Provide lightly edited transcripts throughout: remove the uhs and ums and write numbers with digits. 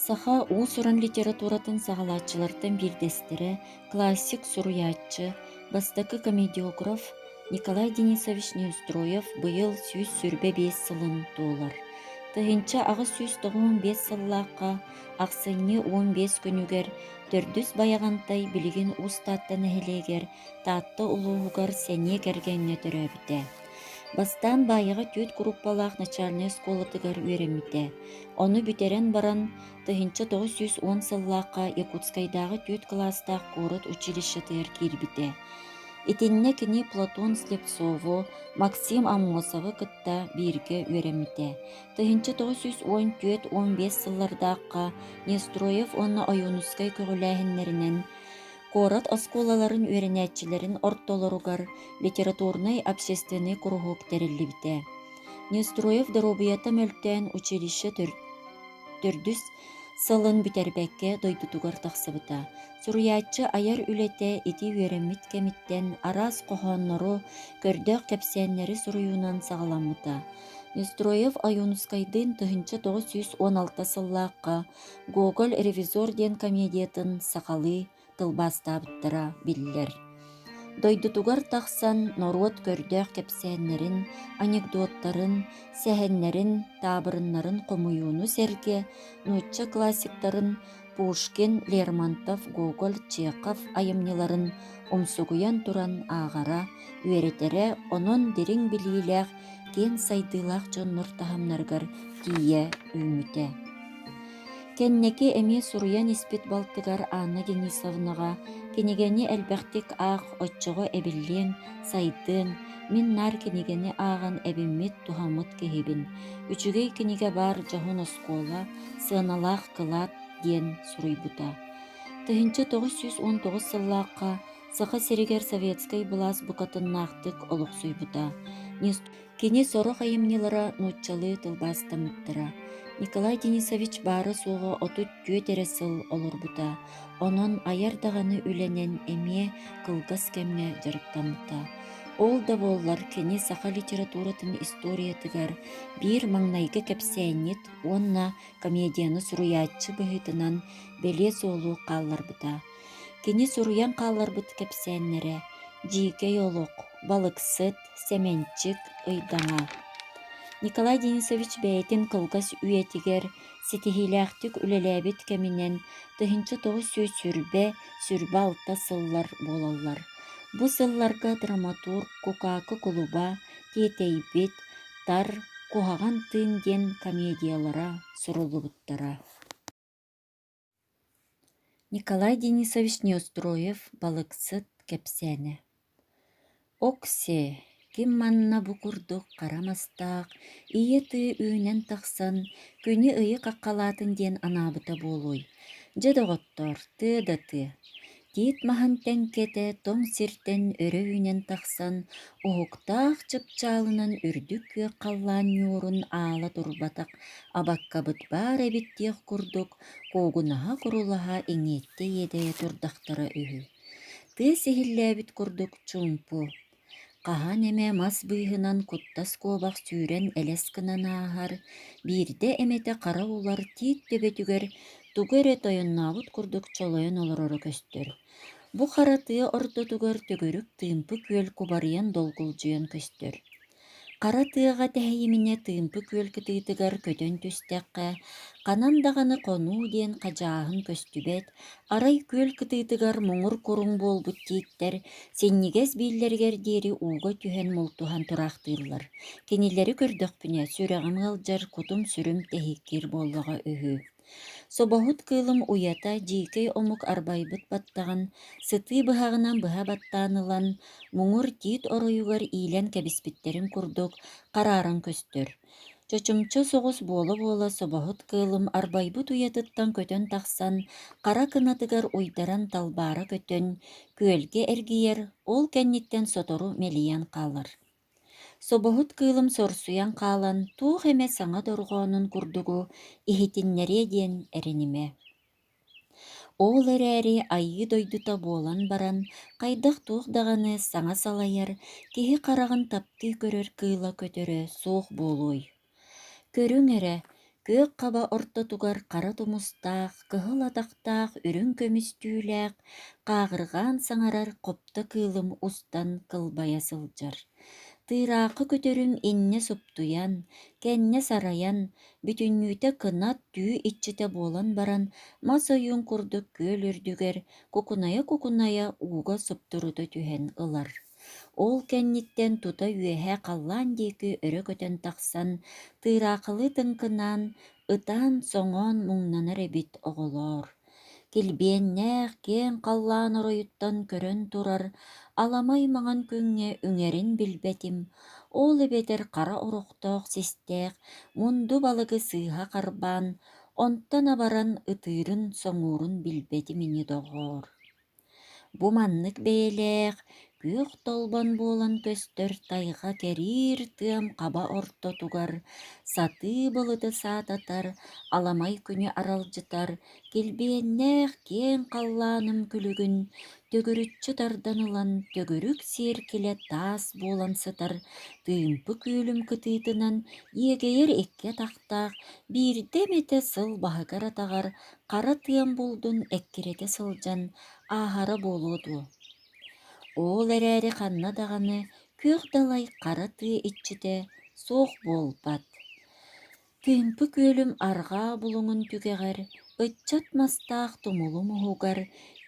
Саха уус-уран литературатын саҕалааччылартан биирдэстэрэ, классик суруйааччы, бастакы комедиограф Николай Денисович Неустроев быйыл 125 сылын туолар. 1895 сыллаахха ахсынньы 15 күнүгэр Төрдүс Байаҕантай билигин Уус Таатта нэһилиэгэр Таатта улууһугар сэниэ кэргэҥҥэ төрөөбүтэ. Бастаан Баайаҕа түөрт группалаах начальнай оскуолатыгар үөрэммитэ. Ону бүтэрэн баран, 1910 сыллаахха Якутскайдааҕы түөрт кылаастаах куорат училищетыгар киирбитэ. Итиннэ кини Платон Слепцову, Максим Аммосовы кытта бииргэ үөрэммитэ. 1914-15 сыллардаахха Нестроев уонна Ойуунускай көҕүлээһиннэринэн Куорат оскуолаларын үөрэнээччилэрин ортолоругар литературнай-общественнай куруһуок тэриллибитэ. Неустроев доруобуйата мөлтөөн училище төрдүс сылын бүтэрбэккэ дойдутугар тахсыбыта. Суруйааччы айар үлэтэ ити үөрэммит кэмиттэн араас хоһооннору, көрдөөх кэпсээннэри суруйуунан саҕаламмыта. Неустроев Ойуунускайдыын 1916 сыллаахха Гоголь «Ревизор» диэн комедиятын сахалыы тылбаастаабыттара биллэр. Дойдутугар тахсан норуот көрдөөх кэпсээннэрин, анекдоттарын, сэһэннэрин, таабырыннарын хомуйууну сэргэ нуучча классиктарын Пушкин, Лермонтов, Гоголь, Чехов айымньыларын умсугуйан туран ааҕара, үөрэтэрэ, онон дириҥ билиилээх, киэҥ сайдыылаах дьоннор таһымнарыгар тиийэ үүммүтэ. Кэнники эмиэ суруйан испит балтыгар Анна Денисовнаҕа кинигэни элбэхтик аах, оччоҕо эбиллиэҥ, сайдыаҥ, мин наар кинигэни ааҕан эбиммит, туһаммыт киһибин, үчүгэй кинигэ баар дьоһун оскуола, сыаналаах кылаат диэн суруйбута. 1919 сыллаахха Саха сиригэр советскай былаас букатыннаахтык олохсуйбута. Кини сорох айымньылара нууччалыы тылбаастаммыттара. Николай Денисович баара-суоҕа 34 эрэ сыл олорбута, онон айар даҕаны үлэнэн эмиэ кылгас кэмҥэ дьарыктаммыта. Ол да буоллар кини саха литературатын историятыгар биир маҥнайгы кэпсээнньит уонна комедияны суруйааччы быһыытынан бэлиэ суолу хаалларбыта. Кини суруйан хаалларбыт кэпсээннэрэ «Дьиикэй олох», «Балыксыт», «Сэмэнчик», «Ыйдаҥа». Николай Денисович бэйэтин кылгас үйэтигэр ситиһиилээхтик үлэлээбит кэминэн 1920-26 сыллар буолаллар. Бу сылларга драматург Кукаакы кулуба, Тиэтэйбит, Тар, Куһаҕан тыын диэн комедиялара суруллубуттара. Николай Денисович Неустроев «Балыксыт» кэпсээнэ Ок-сиэ, ким манна бу курдук хара мастаах, ийэ тыы үүнэн тахсан, күнү-ыйы хаххалаатын диэн анаабыта буолуой? Дьэ, доҕоттоор, тыа да тыа. Тиит маһын тэҥкэтэ тоҥ сиртэн өрө үүнэн тахсан, уһуктаах чыпчаалынан үрдүк күөх халлаан ньуурун аала турбатах абаккабыт баар эбит диэх курдук куугунаһа-курулаһа иҥиэттэ-иэдэйэ турдахтара үһү. Тыас иһиллээбит курдук чуумпу. Хаһан эмэ мас быыһынан куттас куобах сүүрэн элэс гынан ааһар, биирдэ эмэтэ хара улар тиит төбөтүгэр тугу эрэ тойоннообут курдук чолойон олороро көстөр. Бу хара тыа ортотугар төгүрүк тыымпы күөл кубарыйан долгулдьуйан көстөр. Хара тыаҕа тэһийиминэ тыымпы күөл кытыытыгар көтөн түстэххэ, ханан даҕаны хонуу диэн хадьааһын көстүбэт, арай күөл кытыытыгар муҥур куруҥ буолбут тииттэр синньигэс бииллэригэр диэри ууга түһэн мултуһан тураахтыыллар. Кинилэри көрдөхпүнэ, сүрэҕим ыалдьар, кутум-сүрүм тэһииккиир буоллаҕа үһү. Собоһут кыылым уйата дьиикэй омук арбайбыт баттаҕын сытыы быһаҕынан быһа баттаан ылан, муҥур тиит оройугар иилэн кэбиспиттэрин курдук харааран көстөр. Чочумча соҕус буола-буола собоһут кыылым арбайбыт уйатыттан көтөн тахсан, хара кынатыгар уйдаран талбаара көтөн, күөлгэ эргийэр, ол кэнниттэн сотору мэлийэн хаалар. Собоһут кыылым сорсуйан хаалан туох эмэ саҥа дорҕоонун курдугу иһитиннэриэ диэн эрэнимэ. Ол эрээри айыы дойдута буолан баран хайдах-туох даҕаны саҥа салайар, киһи хараҕын таптыы көрөр кыыла көтөрө суох буолуой? Көрүҥ эрэ, Күөх хаба ортотугар хара тумустаах, кыһыл атахтаах үрүҥ көмүс түүлээх, хааҕырҕаан саҥарар хопто кыылым устан кылбайа сылдьар. Тыыраахы көтөрүм иннэ суптуйан, кэннэ сарайан, бүтүннүүтэ кынат түү иччитэ буолан баран мас ойуун курдук күөл үрдүгэр кукунайа-кукунайа ууга суптурута түһэн ылар. Ол кэнниттэн тута үөһэ халлаан диэки өрө көтөн тахсан, тыыраахылыы тыҥкынаан, ытаан-соҥоон муҥнанар эбит оҕолоор. Килбиэннээх киэҥ халлаан оройуттан көрөн турар аламай маҥан күҥҥэ үҥэрин билбэтим, ол эбэтэр хара орохтоох систээх мунду балыгы сыыһа харбаан, онтон абаран ытыырын-соҥуурун билбэтим ини доҕоор. Бу маннык бэйэлээх, күөх толбон буолан көстөр тайҕа кэриир тыам хаба ортотугар сатыы былыты саататар, аламай күнү аралдьытар килбиэннээх киэҥ халлааным күлүгүн төгүрүччү тардан ылан төгүрүк сиэркилэ таас буолан сытар тыымпы күөлүм кытыытынан иэгэйэр икки атахтаах биирдэ эмэтэ сыл баһыгар-атаҕар хара тыам булдун эккирэтэ сылдьан ааһара буолуо дуо? Ол эрээри ханна даҕаны күөх далай хара тыа иччитэ суох буолбат. Тыымпы күөлүм арҕаа булуҥун түгэҕэр, ыччат мастаах тумулум уһугар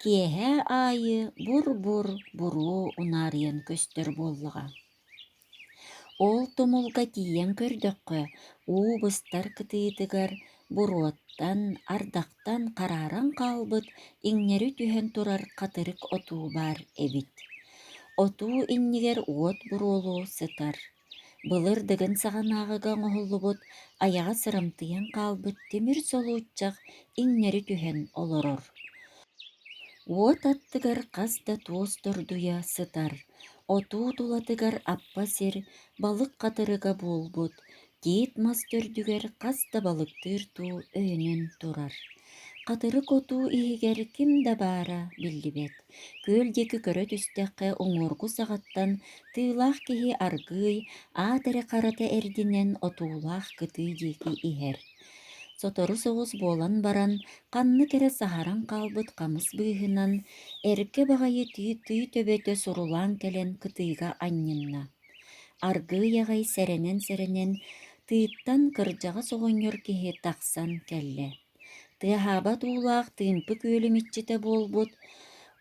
киэһэ аайы бур-бур буруо унаарыйан көстөр буоллаҕа. Ол тумулга тиийэн көрдөххө, уу быстар кытыытыгар буруоттан, ардахтан харааран хаалбыт иҥнэри түһэн турар хатырык отуу баар эбит. Отуу иннигэр уот буруолуу сытар. Былыр Дыгын саҕанааҕыга оҥоһуллубут айаҕа сырамтыйан хаалбыт тимир солууччах иҥнэри түһэн олорор. Уот аттыгар хас да туос тордуйа сытар, отуу тулатыгар аппа сир балык хатырыга буолбут, тиит мас төрдүгэр хас да балыктыыр туу өйөнөн турар. Хатырык отуу иһигэр ким да баара биллибэт. Күөл диэки көрө түстэххэ уҥуоргу саҕаттан тыылаах киһи аргыый, аат эрэ харата эрдинэн отуулаах кытыы диэки иһэр. Сотору соҕус буолан баран, ханнык эрэ саһаран хаалбыт хамыс быыһынан эргэ баҕайы тыы төбөтө сурулаан кэлэн кытыыга анньынна. Аргыый аҕай сэрэнэн-сэрэнэн тыыттан кырдьаҕас оҕонньор киһи тахсан кэллэ. Тыаһаабат уулаах тыымпы күөлүм иччитэ буолбут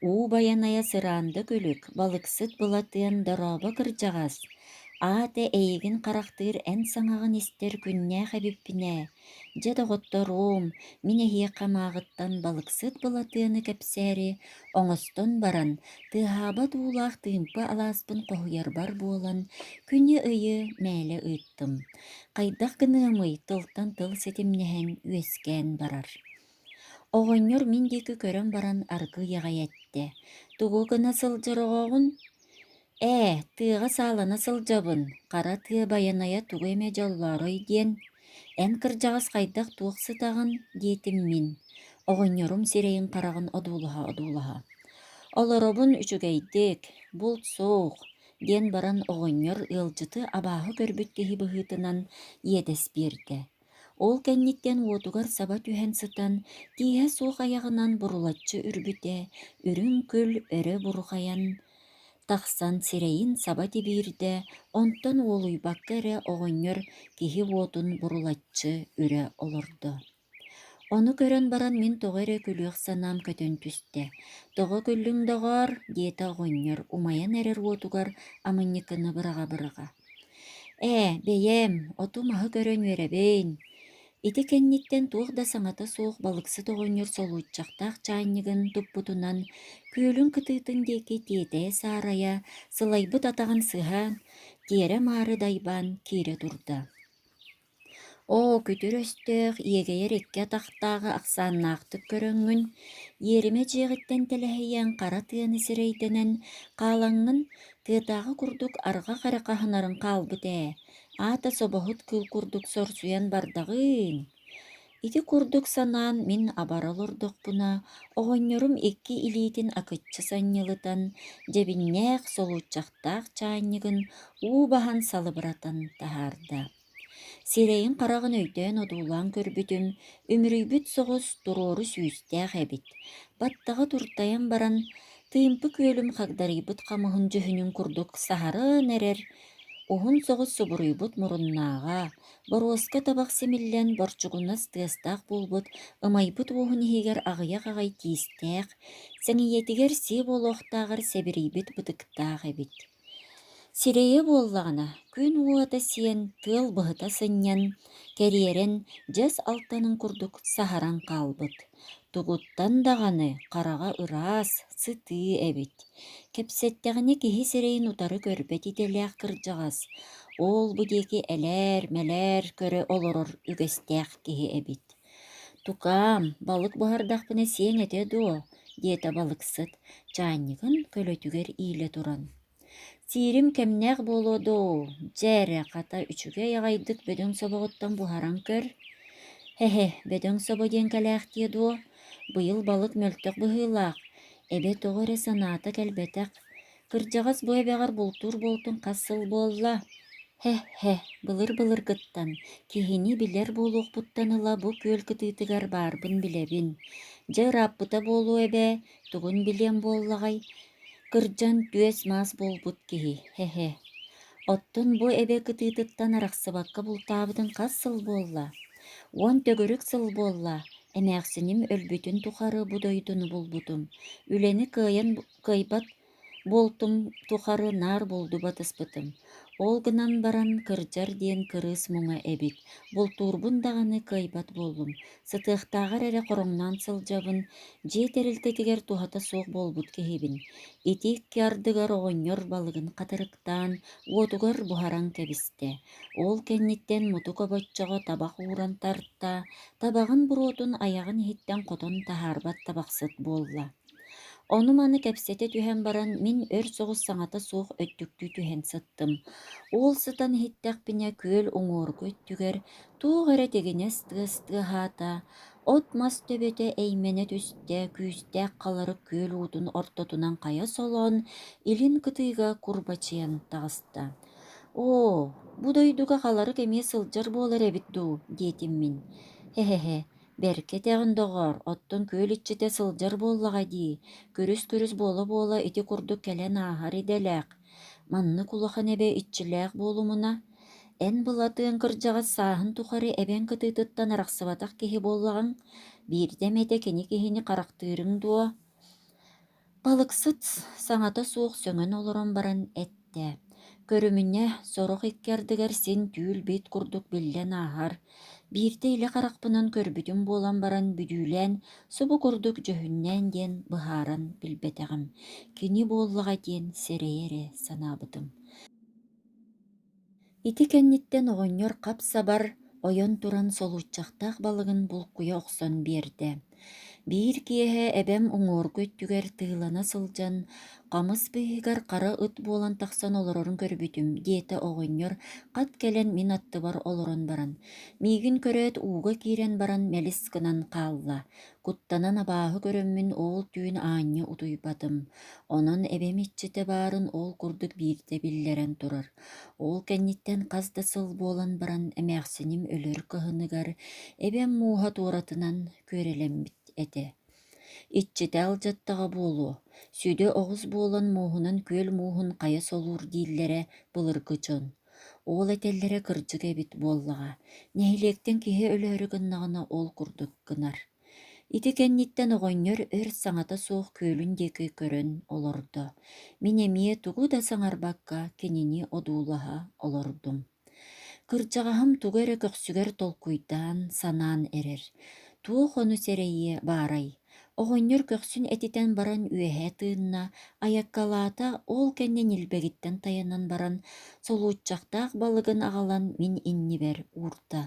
уу байанайа сыраанда күлүк, балыксыт Былатыан дорообо кырдьаҕас, аата эйигин харахтыыр эн саҥаҕын истэр күннээх эбиппин ээ, дьэ доҕотторуом, мин эһиэхэ мааҕыттан балыксыт Былатыаны кэпсээри оҥостон баран, тыаһаабат уулаах тыымпы алааспын хоһуйарбар буолан, күнү-ыйы мээлэ ыыттым. Хайдах гыныамый, тылтан тыл ситимнэһэн үөскээн барар. Оҕонньор мин диэки көрөн баран аргыый аҕай эттэ: «Тугу гына сылдьар оҕоҕун?» «Ээ, тыаҕа саалана сылдьабын, хара тыа байанайа тугу эмэ дьоллоорой диэн. Эн кырдьаҕас хайдах туох сытаҕын?» диэтим мин, оҕонньорум сирэйин-хараҕын одуулаһа-одуулаһа. «Олоробун үчүгэйдик, булт суох, диэн баран оҕонньор ыалдьыты абааһы көрбүт киһи быһыытынан иэдэс биэрдэ. Ол кэнниттэн уотугар саба түһэн сытан, тииһэ суох айаҕынан бурулаччы үрбүтэ, үрүҥ күл өрө бурҕайан тахсан сирэйин саба тибиирдэ, онтон уолуйбакка эрэ оҕонньор киһи уотун бурулаччы үрэ олордо. Ону көрөн баран мин тоҕо эрэ күлүөх санаам көтөн түстэ: «Тоҕо күллүҥ, доҕоор?» диэтэ оҕонньор умайан эрэр уотугар амынньыкыны быраҕа-быраҕа. «Ээ, бэйэм, оту-маһы көрөн үөрэбин». Ити кэнниттэн туох да саҥата суох балыксыт оҕонньор солууччахтаах чаанньыгын туппутунан күөлүн кытыытын диэки тиэтэйэ-саарайа, сылайбыт атаҕын сыһан, тиэрэ-маары дайбаан киирэ турда. Оо, күтүр өстөөх, иэгэйэр икки атахтааҕы ахсааннаахтык көрөҥҥүн, иэримэ дьиэҕиттэн тэлэһийэн хара тыаны сирэйдэнэн хаалаҥҥын, тыатааҕы курдук арҕах эрэ хаһынарыҥ хаалбыт ээ, аата собоһут кыыл курдук сорсуйан бардаҕыыҥ. Ити курдук санаан мин абара олордохпуна, оҕонньорум икки илиитин акыччы санньылытан, дьэбиннээх, солууччахтаах чаанньыгын уу баһан салыбыратан таһаарда. Сирэйин-хараҕын өйдөөн одуулаан көрбүтүм, үмүрүйбүт соҕус туруору сүүстээх эбит. Баттаҕа туртайан баран, тыымпы күөлүм хагдарыйбыт хамыһын дьүһүнүн курдук саһаран эрэр уһун соҕус субуруйбут муруннааҕа, боруоска табах симиллэн борчугунас тыастаах буолбут ымайбыт уоһун иһигэр аҕыйах аҕай тиистээх, сэҥийэтигэр сиэ буолуохтааҕар сэбирийбит бытыктаах эбит. Сирэйэ буоллаҕына, күн уота сиэн, тыал быһыта сынньан, кэриэрэн, дьэс алтанын курдук саһаран хаалбыт. Тугуттан даҕаны хараҕа ыраас, сытыы эбит. Кэпсэттэҕинэ киһи сирэйин утары көрбөт идэлээх кырдьаҕас, ол-бу диэки элээр-мэлээр көрө олорор үгэстээх киһи эбит. «Тукаам, балык буһардахпына сиэҥ этэ дуо?» диэтэ балыксыт, чаанньыгын көлөтүгэр иилэ туран. «Сиирим кэмнээх буолуо дуу, дьэ эрэ, хата үчүгэй аҕайдык бөдөҥ собоҕуттан буһаран көр. Һэ-һэ, бөдөҥ собо диэн кэлээхтиэ дуо, быйыл балык мөлтөх быһыылаах, эбэ тоҕо эрэ санаата кэлбэтэх. Кырдьаҕас бу эбэҕэр бултуур буолтун хас сыл буолла?» Һэ-һэ, былыр-былыргыттан, киһини билэр буолуохпуттан ыла бу күөл кытыытыгар баарбын билэбин. Дьэ ырааппыта буолуо эбээ, тугун билиэм буоллаҕай, кырдьан түөс-маас буолбут киһи, һэ-һэ. Оттон бу эбэ кытыытыттан арахсыбакка бултаабытын хас сыл буолла? 10 төгүрүк сыл буолла, эмээхсиним өлбүтүн тухары бу дойдуну булбутум. Үлэни кыайан кыайбат Буолтум тухары наар булду батыспытым. Ол гынан баран кырдьар диэн кырыыс муҥа эбит, бултуурбун даҕаны кыайбат буоллум, сытыахтааҕар эрэ хороҥноон сылдьабын, дьиэ тэрилтэтигэр туһата суох буолбут киһибин. Ити икки ардыгар оҕонньор балыгын хатырыктаан, уотугар буһаран кэбистэ. Ол кэнниттэн мутук обоччоҕо табах ууран тарта, табаҕын буруотун айаҕын иһиттэн хотон таһаарбат табахсыт буолла. Ону-маны кэпсэтэ түһэн баран, мин өр соҕус саҥата суох өттүктүү түһэн сыттым. Ол сытан иһиттэхпинэ, күөл уҥуоргу өттүгэр туох эрэ тигинэс тыас тыаһаата, от-мас төбөтө эймэнэ түстэ, күүстээх халарык күөл уутун ортотунан хайа солоон, илин кытыыга курбачыйан таҕыста. «Оо, бу дойдуга халарык эмиэ сылдьар буолар эбит дуу?» диэтим мин. «Һэ-һэ-һэ, Бэркэ этэҕин, доҕоор, оттон күөл иччитэ сылдьар буоллаҕа дии, күрүс-күрүс буола-буола ити курдук кэлэн ааһар идэлээх. Маннык улахан эбэ иччилээх буолумуна, эн Былатыан кырдьаҕас сааһын тухары эбэҥ кытыытыттан арахсыбатах киһи буоллаҕыҥ, биирдэ эмэтэ кини киһини харахтыырыҥ дуо?» Балыксыт саҥата суох сөҥөн олорон баран эттэ: «Көрүмүнэ, сорох икки ардыгар син түүл-бит курдук биллэн ааһар. Биирдэ илэ харахпынан көрбүтүм буолан баран бүдүүлээн, субу курдук дьүһүннээн диэн быһааран билбэтэҕим. Кини буоллаҕа диэн сэрэйэ эрэ санаабытым». Ити кэнниттэн оҕонньор хап-сабар ойон туран солууччахтаах балыгын булкуйа охсон биэрдэ. Биир киэһэ эбэм уҥуоргу өттүгэр тыылана сылдьан, хамыс быыһыгар хара ыт буолан тахсан олорорун көрбүтүм, диэтэ оҕонньор хат кэлэн мин аттыбар олорон баран. Миигин көрөөт ууга киирэн баран мэлис гынан хаалла. Куттанан абааһы көрөммүн ол түүн аанньа утуйбатым. Онон эбэм иччитэ баарын ол курдук биирдэ биллэрэн турар. Ол кэнниттэн хас да сыл буолан баран эмээхсиним өлөр кыһыныгар эбэм мууһа туоратынан күөрэлэммит этэ. Иччитэ алдьаттаҕа буолуо, сүдү оҕус буолан мууһунан күөл мууһун хайа солуур дииллэрэ былыргы дьон. Ол этэллэрэ кырдьык эбит буоллаҕа, нэһилиэктэн киһи өлөөрү гыннаҕына ол курдук гынар. Ити кэнниттэн оҕонньор өр саҥата суох күөлүн диэки көрөн олордо. Мин эмиэ тугу да саҥарбакка кинини одуулаһа олордум. Кырдьаҕаһым тугу эрэ көхсүгэр толкуйдаан, санаан эрэр. Туох ону сэрэйиэ баарай? Оҕонньор көхсүн этитэн баран үөһэ тыынна, айаккалаата, ол кэннэ ньилбэгиттэн тайанан баран, солууччахтаах балыгын аҕалан мин иннибэр уурда.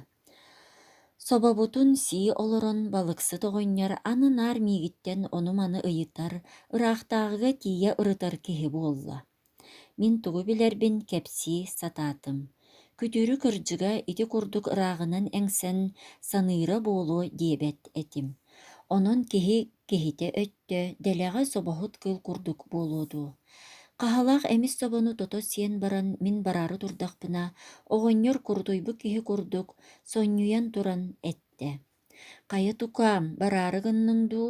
Собобутун сии олорон балыксыт оҕонньор аны наар миигиттэн ону-маны ыйытар, ыраахтааҕыга тиийэ ырытар киһи буолла. Мин тугу билэрбин кэпсии сатаатым. Күтүрү кырдьыга ити курдук ырааҕынан эҥсэн саныыра буолуо диэбэт этим. Онон киһи киһитэ өттө дэлэҕэ собоһут кыыл курдук буолуо дуо? Хаһалаах эмис собону тото сиэн баран мин бараары турдахпына, оҕонньор курутуйбут киһи курдук сонньуйан туран эттэ: «Хайа тукаам, бараары гынныҥ дуу?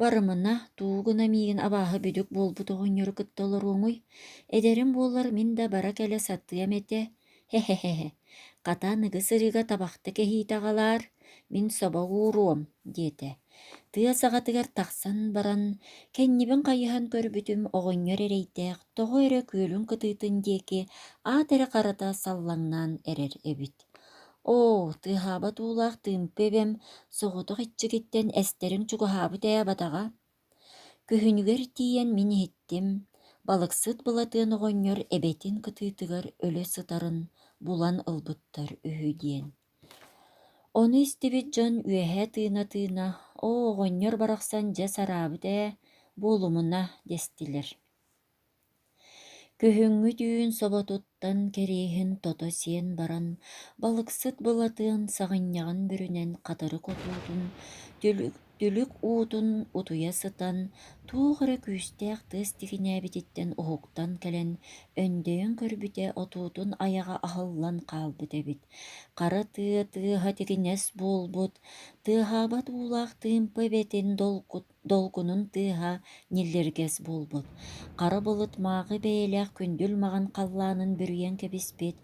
Барымына, тугу гына миигин абааһы бүдүк буолбут оҕонньору кытта олоруоҥуй? Эдэрим буоллар мин да бара-кэлэ сатыам этэ, һэ-һэ-һэ, хата аныгы сырыыга табахта кэһиитэ аҕалаар, мин собо ууруом» диэтэ. Тыа саҕатыгар тахсан баран, кэннибин хайыһан көрбүтүм оҕонньор эрэйдээх тоҕо эрэ күөлүн кытыытын диэки аат эрэ харата саллаҥнаан эрэр эбит. Оо, тыаһаабат уулаах тыымпы эбэм соҕотох иччигиттэн эстэриҥ чугаһаабыт ээ батаҕа. Күһүнүгэр тиийэн мин иһиттим, балыксыт Былатыан оҕонньор эбэтин кытыытыгар өлө сытарын булан ылбыттар үһү диэн. Ону истибит дьон үөһэ тыына-тыына: «Оо, оҕонньор барахсан дьэ сараабыт ээ, буолумуна» дэстилэр. Күһүҥҥү түүн соботуттан кэриэһин тото сиэн баран, балыксыт Былатыан саҕынньаҕын бүрүнэн хатырык отуутун, түлүк уутун утуйа сытан, туох эрэ күүстээх тыас тигинээбититтэн уһуктан кэлэн, өндөйөн көрбүтэ отуутун айаҕа аһыллан хаалбыт эбит. Хара тыа тыаһа тигинэс буолбут, тыаһаабат уулаах тыымпы эбэтин долгунун тыаһа ньиллиргэс буолбут, хара былыт мааҕы бэйэлээх күндүл маҕан халлаанын бүрүйэн кэбиспит,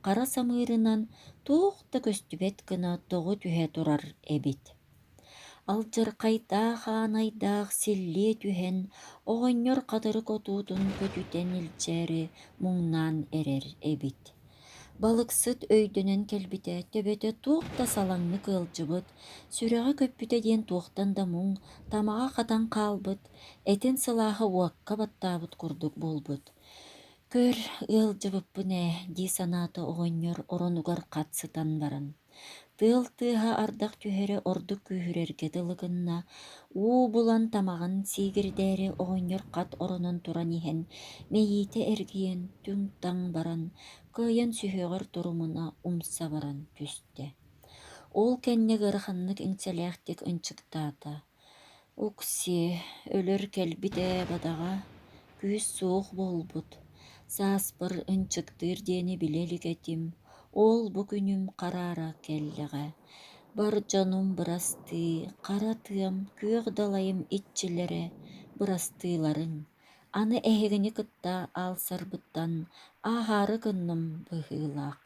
хара самыырынан туох да көстүбэт гына тоҕу түһэ турар эбит. Алдьархайдаах аанайдаах силлиэ түһэн, оҕонньор хатырык отуутун көтүтэн илдьээри муҥнаан эрэр эбит. Балыксыт өйдөнөн кэлбитэ, төбөтө туох да салаҥнык ыалдьыбыт, сүрэҕэ көппүтэ диэн туохтан да муҥ, тамаҕа хатан хаалбыт, этин сылааһа уокка баттаабыт курдук буолбут. «Көр, ыалдьыбыппын ээ» дии санаата оҕонньор оронугар хат сытан баран. Тыал тыаһа ардах түһэрэ ордук күүһүрэргэ дылы гынна, уу булан тамаҕын сиигирдээри оҕонньор хат оронон туран иһэн, мэйиитэ эргийэн түҥ-таҥ баран, кыайан сүһүөҕэр турумуна умса баран түстэ. Ол кэннэ ыараханнык иҥсэлээхтик ынчыктаата: «Укси, өлөр кэлбит ээ бадаҕа, күүс суох буолбут, сааспар ынчыктыыр диэни билэ илик этим, ол бу күнүм хараара кэллэҕэ. Бар дьонум бырастыы, хара тыам, күөх далайым иччилэрэ бырастыыларыҥ, аны эһигини кытта аалсарбыттан ааһаары гынным быһыылаах».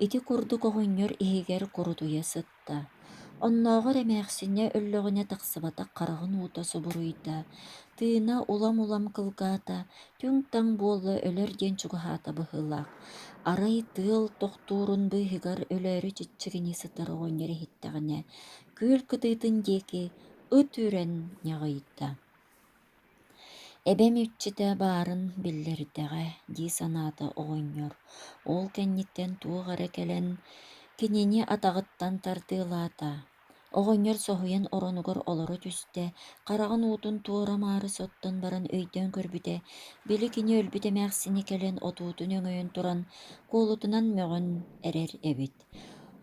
Ити курдук оҕонньор иһигэр курутуйа сытта, оннооҕор эмээхсинэ өллөҕүнэ тахсыбатах хараҕын уута субуруйда, тыына улам-улам кылгаата, түҥ-таҥ буолла өлөр диэн чугаһаата быһыылаах. Арай тыал тохтуурун быыһыгар өлөөрү чиччигинии сытар оҕонньор иһиттэҕинэ, күөл кытыытын диэки ыт үрэн ньаҕыйда. Эбэм иччитэ баарын биллэрдэҕэ дии санаата оҕонньор, ол кэнниттэн туох эрэ кэлэн кинини атаҕыттан тардыалаата. Оҕонньор соһуйан оронугар олоро түстэ, хараҕын уутун туора-маары соттон баран өйдөөн көрбүтэ, били кини өлбүт эмээхсини кэлэн отуутун өҥөйөн туран куолутунан мөҕөн эрэр эбит.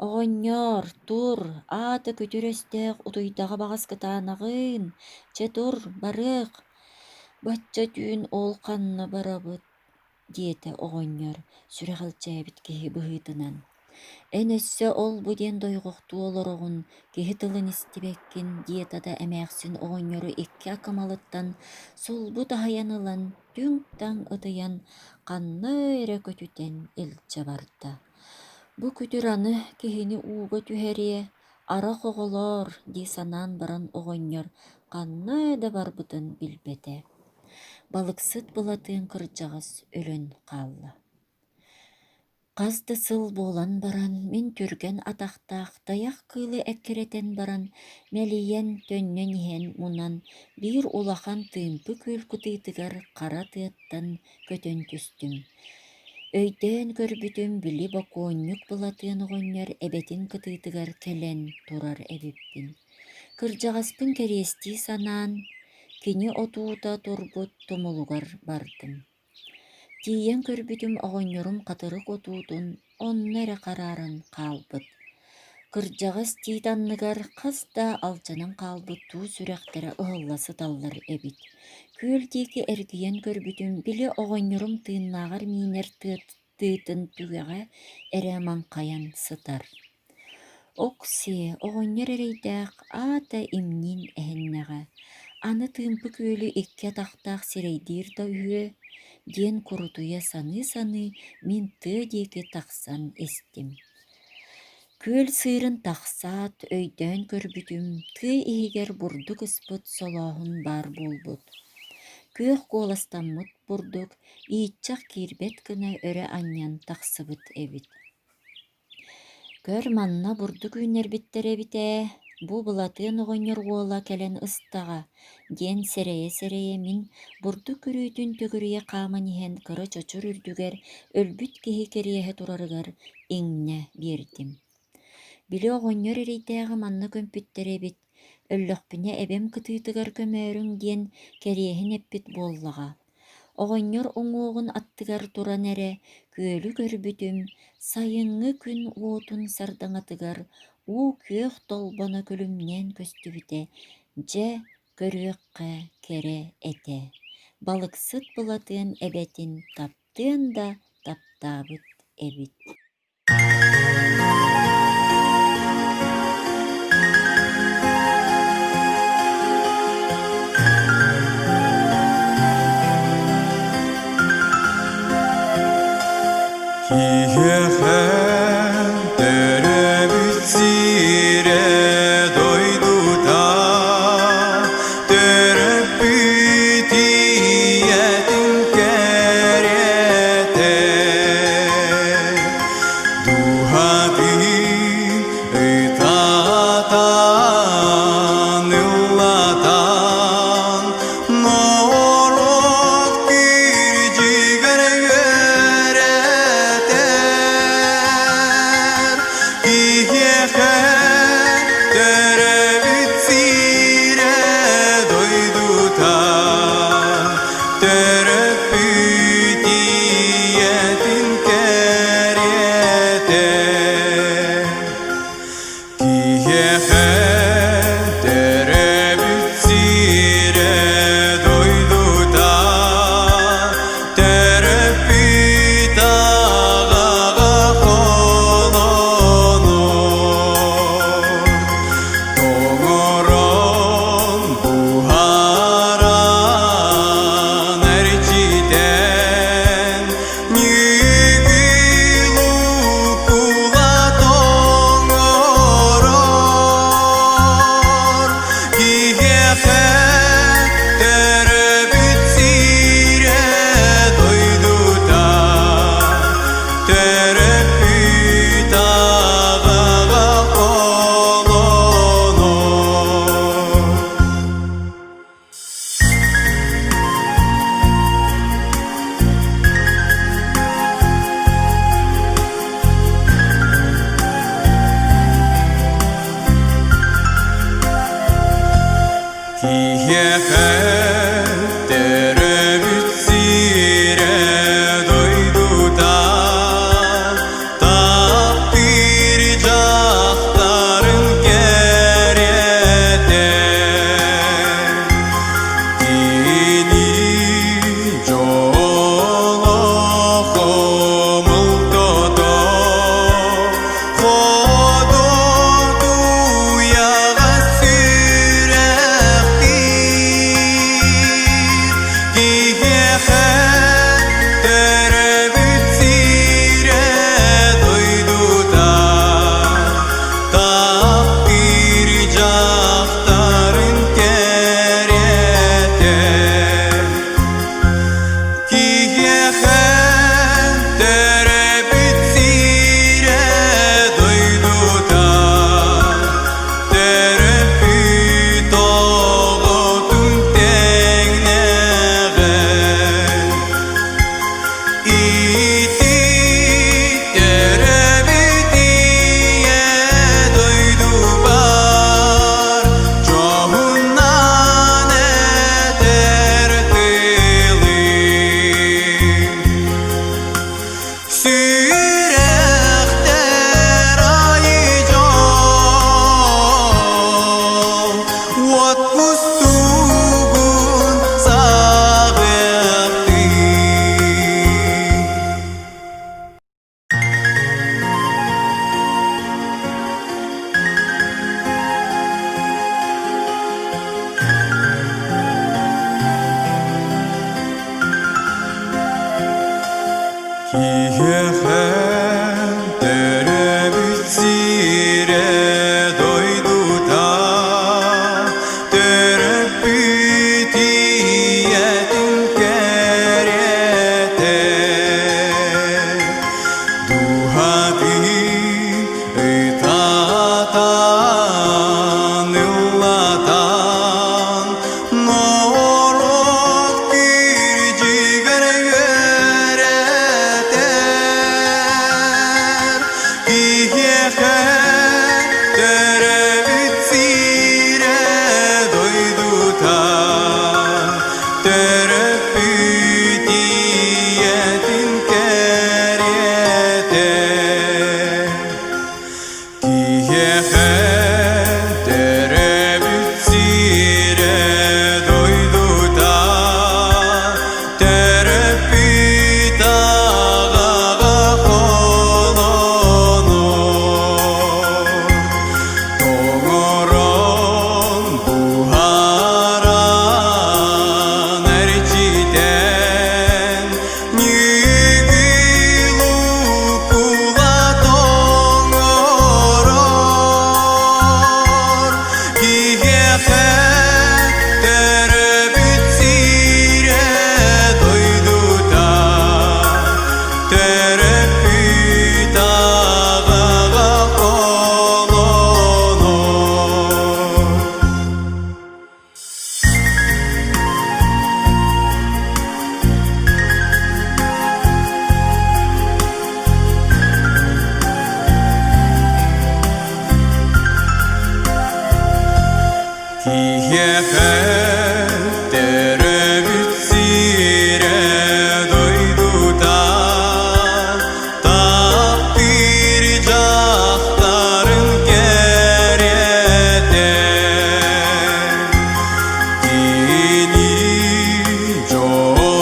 Оҕонньоор, тур, аата күтүр өстөөх утуйдаҕа баҕас кытаанаҕыын, чэ тур, барыах, бачча түүн ол ханна барабыт диэтэ оҕонньор сүрэҕэлдьээбит киһи быһыытынан. Эн өссө ол-бу диэн дойҕохтуу олороҕун, киһи тылын истибэккин диэтэ да эмээхсин оҕонньору икки акымалыттан сулбу таһыйан ылан, түҥ-таҥ ытыйан ханна эрэ көтүтэн илдьэ барда. Бу күтүр аны киһини ууга түһэриэ, арах оҕолоор дии санаан баран оҕонньор ханна да барбытын билбэтэ. Балыксыт Былатыан кырдьаҕас өлөн хаалла. Хас да сыл буолан баран мин түргэн атахтаах тайах кыылы эккирэтэн баран мэлийэн төннөн иһэн мунан биир улахан тыымпы күөл кытыытыгар хара тыаттан көтөн түстүм. Өйдөөн көрбүтүм, били бокуонньук Былатыан оҕонньор эбэтин кытыытыгар кэлэн турар эбиппин. Кырдьаҕаспын кэриэстии санаан, кини отуута турбут тумулугар бардым. Тиийэн көрбүтүм оҕонньорум хатырык отуутун онно эрэ харааран хаалбыт. Кырдьаҕас тиит анныгар хас да алдьанан хаалбыт туус үрэхтэрэ ыһылла сыталлар эбит. Күөл диэки эргийэн көрбүтүм, били оҕонньорум тыыннааҕар миинэр тыытын түгэҕэ эрэ маҥхайан сытар. Ок-сиэ, оҕонньор эрэйдээх аата имниин эһиннэҕэ, аны Тыымпы күөлү икки атахтаах сирэйдиир да үһүө диэн курутуйа саныы-саныы мин тыа диэки тахсан истим. Күөл сыырын тахсаат, өйдөөн көрбүтүм, тыа иһигэр бурдук ыспыт солооһун баар буолбут. Күөх куоластаммыт бурдук ииччэх киирбэт гына өрө анньан тахсыбыт эбит. Көр, манна бурдук үүннэрбиттэр эбит ээ, бу Былатыан оҕонньор уола кэлэн ыстаҕа, диэн сэрэйэ-сэрэйэ мин бурдук күрүөтүн төгүрүйэ хааман иһэн кыра чочур үрдүгэр өлбүт киһи кэриэһэ турарыгар иҥнэ биэрдим. Били оҕонньор эрэйдээҕи манна көмпүттэр эбит, өллөхпүнэ эбэм кытыытыгар көмөөрүҥ диэн кэриэһин эппит буоллаҕа. Оҕонньор уҥуоҕун аттыгар туран эрэ күөлү көрбүтүм, сайыҥҥы күн уотун сардаҥатыгар уу күөх толбоно күлүмнээн көстүбүтэ, дьэ, көрүөххэ кэрэ этэ. Балыксыт Былатыан эбэтин таптыан да таптаабыт эбит. Киһиэхэ төрөөбүт сирэ дойдута төрөппүт ийэтин кэриэтэ Дууһатын ытатан ыллатан норуот кирдьигэр үөрэтэр киһиэхэ төрөөбүт сирэ дойдута төрөппүт ийэтин кэриэтэ Киһиэхэ төрөөбүт сирэ дойдута төрөппүт аҕаҕа холонор Тоҥорон буһаран эрчитэн Ньүгүл укула тоҥорор Киһиэхэ төрөөбүт сирэ дойдута Төрөппүт аҕаҕа холонор. Киһиэхэ төрөөбүт сирэ дойдута таптыыр дьахтарын кэриэтэ Кини дьоло хомолтото Хотутуйаҕа сүрэхтиир. Киһиэхэ төрөөбүт сирэ дойдута, төрөппүт ийэтин кэриэтэ. Киһиэхэ төрөөбүт сирэ дойдута, төрөппүт аҕаҕа холонор. Тоҥорон, буһаран, эрчитэн, ньүгү лукула тоҥорор. Киһиэхэ төрөөбүт сирэ дойдута, төрөппүт аҕаҕа холонор. Киһиэхэ төрөөбүт сирэ дойдута, таптыыр дьахтарын кэриэтэ. Кини дьоло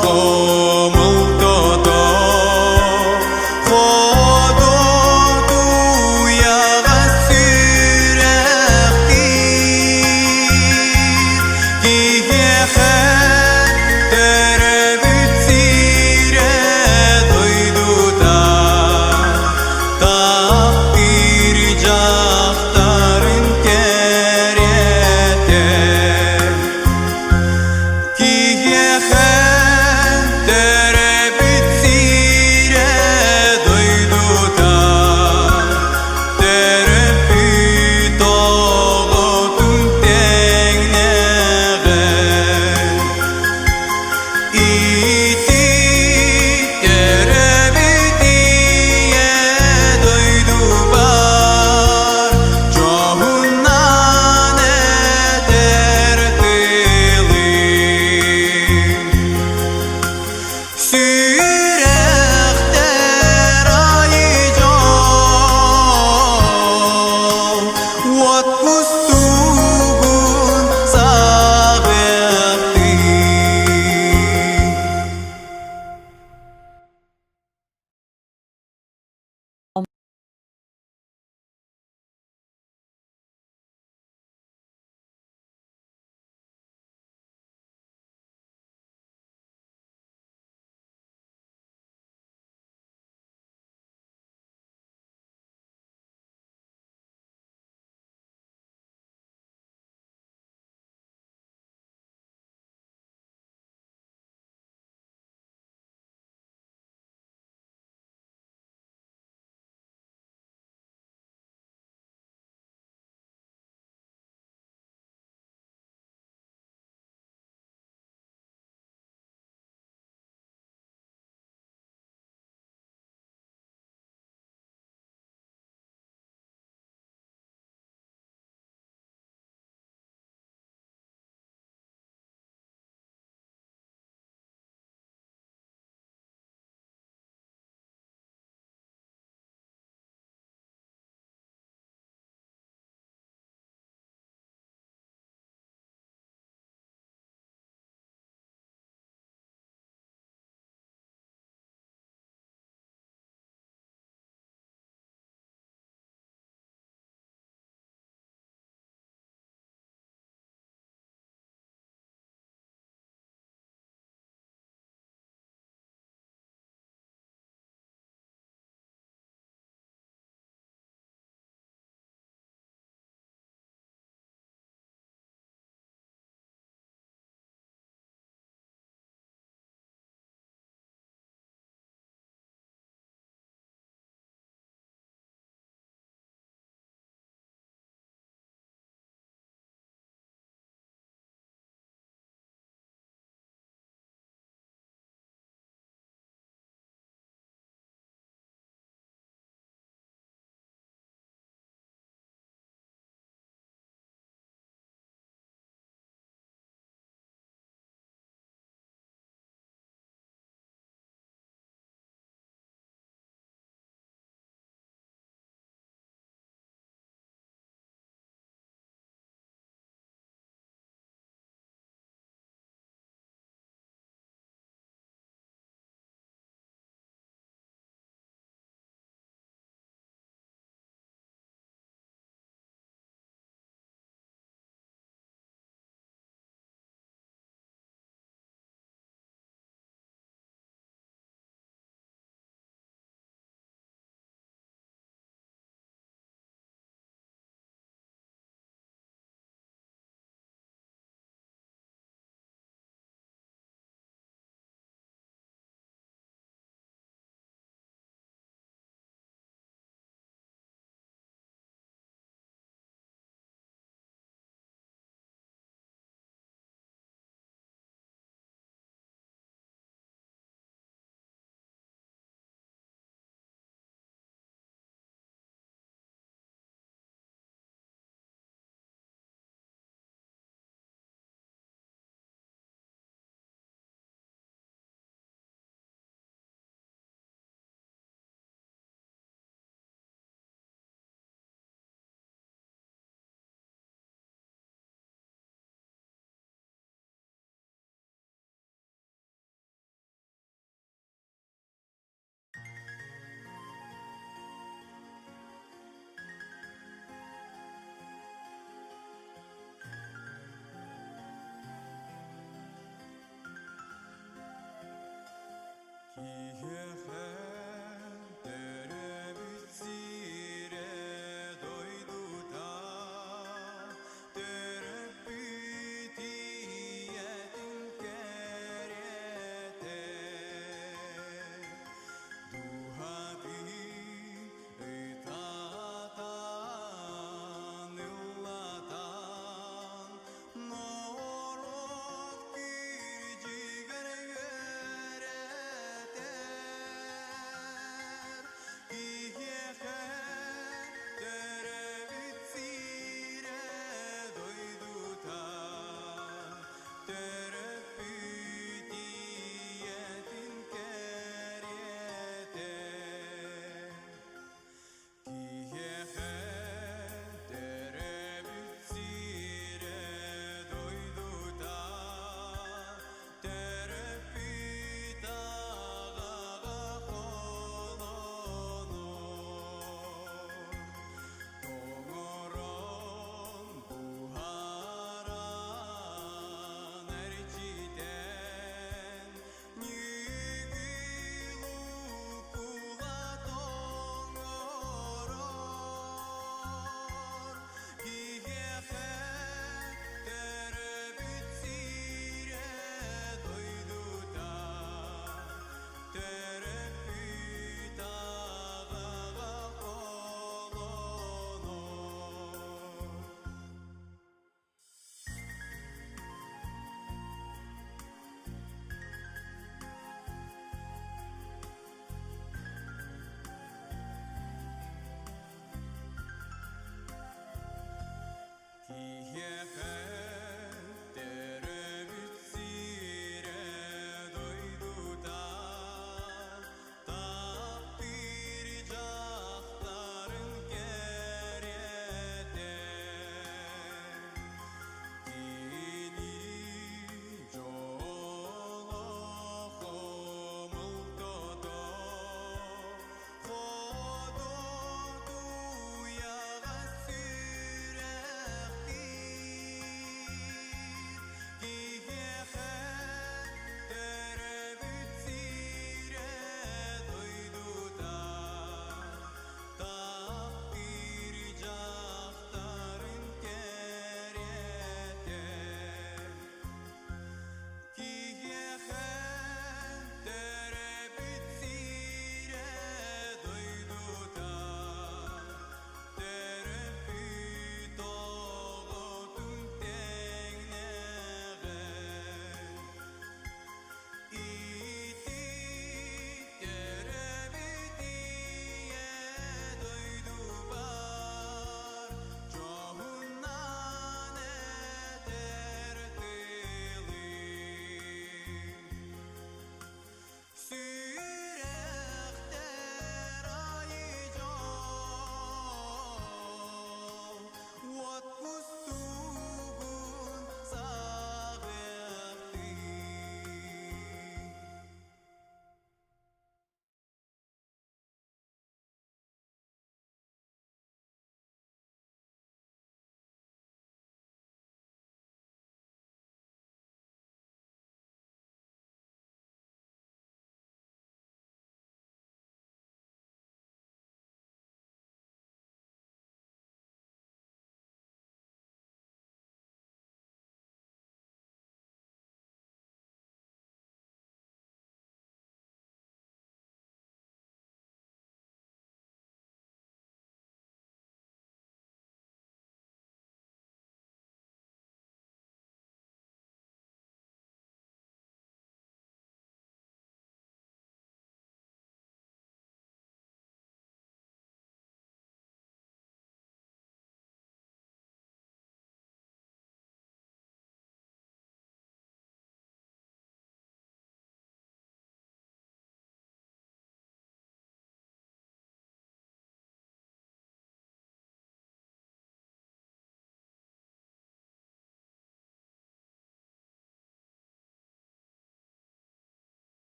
хомолтото, хотутуйаҕа сүрэхтиир.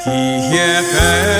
Киһиэхэ.